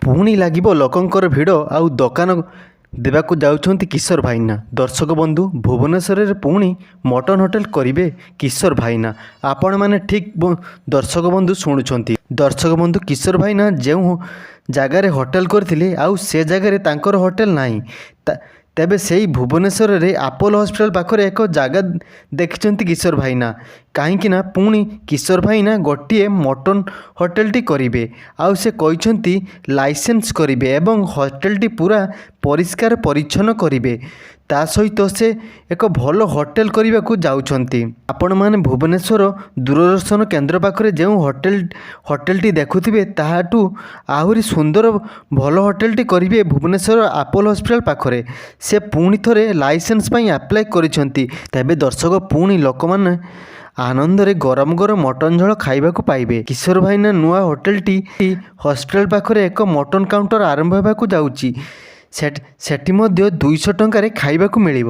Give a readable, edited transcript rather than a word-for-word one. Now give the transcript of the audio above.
ପୁଣି ଲାଗିବ ଲୋକଙ୍କର ଭିଡ଼ ଆଉ ଦୋକାନ ଦେବାକୁ ଯାଉଛନ୍ତି କିଶୋର ଭାଇନା। ଦର୍ଶକ ବନ୍ଧୁ, ଭୁବନେଶ୍ୱରରେ ପୁଣି ମଟନ୍ ହୋଟେଲ କରିବେ କିଶୋର ଭାଇନା। ଆପଣମାନେ ଠିକ୍ ଦର୍ଶକ ବନ୍ଧୁ ଶୁଣୁଛନ୍ତି। ଦର୍ଶକ ବନ୍ଧୁ, କିଶୋର ଭାଇନା ଯେଉଁ ଜାଗାରେ ହୋଟେଲ କରିଥିଲେ, ଆଉ ସେ ଜାଗାରେ ତାଙ୍କର ହୋଟେଲ ନାହିଁ। ତେବେ ସେଇ ଭୁବନେଶ୍ୱରରେ ଆପୋଲୋ ହସ୍ପିଟାଲ ପାଖରେ ଏକ ଜାଗା ଦେଖିଛନ୍ତି କିଶୋର ଭାଇନା। କାହିଁକି ନା ପୁଣି କିଶୋର ଭାଇନା ଗୋଟିଏ ମଟନ୍ ହୋଟେଲଟି କରିବେ ଆଉ ସେ କହିଛନ୍ତି, ଲାଇସେନ୍ସ କରିବେ ଏବଂ ହୋଟେଲଟି ପୁରା ପରିଷ୍କାର ପରିଚ୍ଛନ୍ନ କରିବେ। ତା ସହିତ ସେ ଏକ ଭଲ ହୋଟେଲ କରିବାକୁ ଯାଉଛନ୍ତି। ଆପଣମାନେ ଭୁବନେଶ୍ୱର ଦୂରଦର୍ଶନ କେନ୍ଦ୍ର ପାଖରେ ଯେଉଁ ହୋଟେଲଟି ଦେଖୁଥିବେ, ତାହାଠୁ ଆହୁରି ସୁନ୍ଦର ଭଲ ହୋଟେଲଟି କରିବେ ଭୁବନେଶ୍ୱର ଆପୋଲୋ ହସ୍ପିଟାଲ ପାଖରେ। ସେ ପୁଣି ଥରେ ଲାଇସେନ୍ସ ପାଇଁ ଆପ୍ଲାଏ କରିଛନ୍ତି। ତେବେ ଦର୍ଶକ, ପୁଣି ଲୋକମାନେ ଆନନ୍ଦରେ ଗରମ ଗରମ ମଟନ୍ ଝୋଳ ଖାଇବାକୁ ପାଇବେ। କିଶୋର ଭାଇନା ନୂଆ ହୋଟେଲଟି ହସ୍ପିଟାଲ ପାଖରେ ଏକ ମଟନ୍ କାଉଣ୍ଟର ଆରମ୍ଭ ହେବାକୁ ଯାଉଛି। ସେଠି ମଧ୍ୟ 200 ଟଙ୍କାରେ ଖାଇବାକୁ ମିଳିବ।